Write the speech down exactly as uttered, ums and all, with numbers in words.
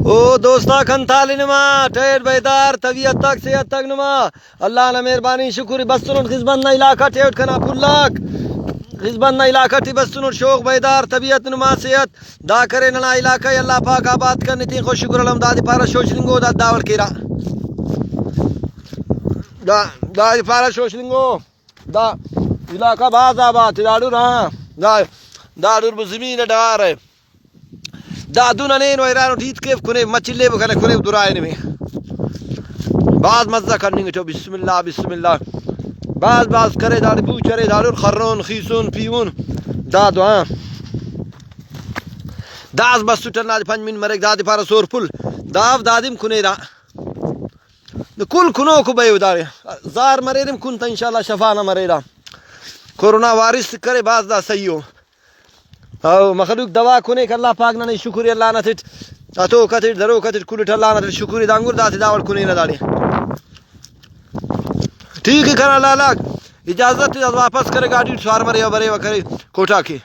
او دوستا کن تالنما، ٹیٹ بیدار، طبیعت تک، صحت تک نما۔ اللہ نا مہربانی، شکر بسنٹ۔ خضبند نا علاقہ ٹیٹ کنا پھلاک۔ خضبند نا علاقہ ٹی بسنٹ، شوق بیدار، طبیعت نما، صحت۔ دا کرے ننا علاقہ ءِ اللہ پاک آباد کن۔ تین خو شکر الحمد۔ دادے پارہ شوشلنگو، دا داول کیرا۔ دا، دادے پارہ شوشلنگو۔ دا علاقہ بھاز آباد ءِ، داڈور، ہاں۔ دا، داڈور بہ زمین ءِ ڈغار ءِ۔ دا دن ہنین و ایران ٹی ہیت کیو، کنے مچ الیبو کنے، کنے درائے نمے۔ بھاز مزہ کننگ ٹو، بسم اللہ، بسم اللہ۔ بھاز، بھاز کرے داڑے بوچ ارے، داڑے خرون، خیسون، پیون۔ دا دو، ہاں۔ داز بس سٹن، دادے پنج منٹ مریک، دادے پارہ سور پل۔ داو دادم کنے دا۔ دا کل کنوکو بئیو داڑے۔ زار مریرم کن تا انشاءاللہ شفا نا مریرہ۔ کورونا وائرس کرے بھاز دا صحیح ءُ۔ او مخلوق دوا کنے کہ اللہ پاک ننے شکر ءِ، اللہ نا تٹ اتوک اتٹ، دروک اتٹ، کل اٹ اللہ نا تٹ شکر ءِ۔ دانگور داتے داوڑ کنے نا داڑے۔ ٹھیک ہے کنا لالاک، اجازت ءِ، واپس کرے گاڈی سوار مرے و برے و کرے کوٹا کے۔